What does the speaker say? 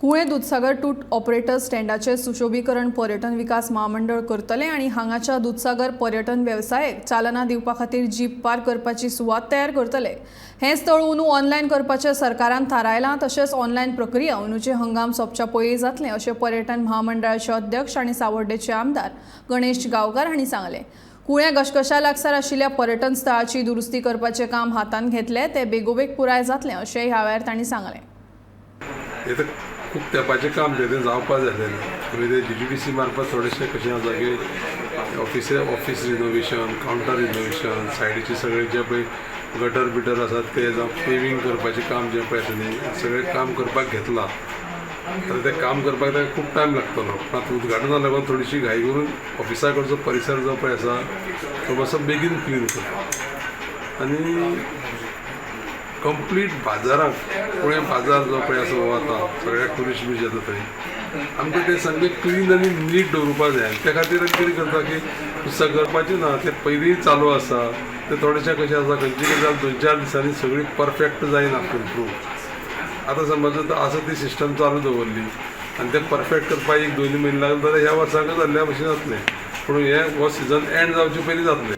Collem Dudhsagar tour operator स्टँडाचें सुशोभीकरण पर्यटन विकास म्हामंडळ करतले आनी हांगाच्या दुदसागर पर्यटन वेवसायाक चालना दिवपा खातीर जीप पार्क करपाची सुवात तयार करतले. हें स्थळ अंदू ऑनलायन करपाचें सरकारान थारायलां. तशेंच ऑनलायन प्रक्रिया अंदूचे हंगाम सोंपच्या पयलीं जातलें, अशें पर्यटन म्हामंडळाचे अध्यक्ष आनी सावड्डेचे आमदार गणेश गांवकार हांणी सांगलें. कुळ्यां घसघशा लागसार आशिल्ल्या पर्यटन स्थळाची दुरुस्ती करपाचें काम हातांत घेतलें, तें बेगोबेग पुराय जातलें, अशें ह्या वेळार तांणी सांगलें. हें तर खूब तेंपाचें काम तें, तें जावपा जाय आसलेलें. आमी ते जीटीडीसी मार्फत थोडेशें कशें आसा की ऑफिस रिनोवेशन, कावंटर रिनोवेशन, सायडीचे सगळे जे पळय गटर बिटर आसात ते, जावं पेवींग करपाचें काम जें पळय आसा न्ही, सगळें काम करपाक घेतलां. आतां तें काम करपाक ताका खूब टायम लागतलो, पूण आतां उद्घाटना लागून थोडीशी घाई करून ऑफिसा कडचो परिसर जो पळय आसा तो मातसो बेगीन क्लीन करता आनी कंप्लीट बाजाराक, कुळें बाजार जो पळय आसा हो आतां सगळ्याक ट्युरिस्ट बी येता थंय, आमकां तें सामकें क्लीन आनी नीट दवरुपाक जाय. आनी त्या खातीर आमी कितें करता की पुस्तक करपाचें ना, तें पयलीं चालू आसा. तें थोडेशें कशें आसा, खंयची गजाल 2-4 दिसांनी सगळी परफेक्ट जायना, फूल प्रूफ. आतां समज आसा ती सिस्टम चालू दवरली आनी तें परफेक्ट करपाक 1-2 म्हयने लागले जाल्यार ह्या वर्साकूच जाल्ल्या भशेन जातलें, पूण हें हो सिजन एंड जावचे पयलीं जातलें.